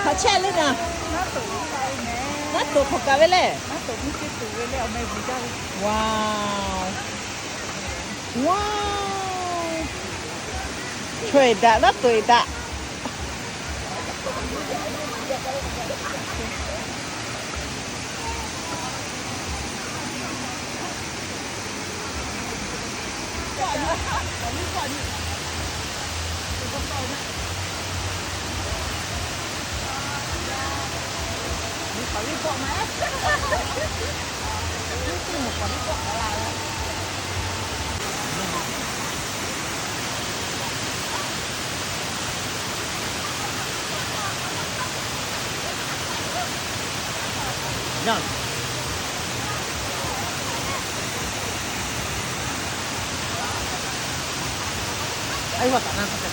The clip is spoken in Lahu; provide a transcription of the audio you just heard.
Hk'aˬ chehˇ le naˍ. Naˉ toꞈ hk'awꞈ kaꞈ ve le. Wow, wow, chaw eˍ daꞈ naˉ toꞈ eˍ daꞈ. Aˉ, iˉ vaˇ taꞈ na taˇ te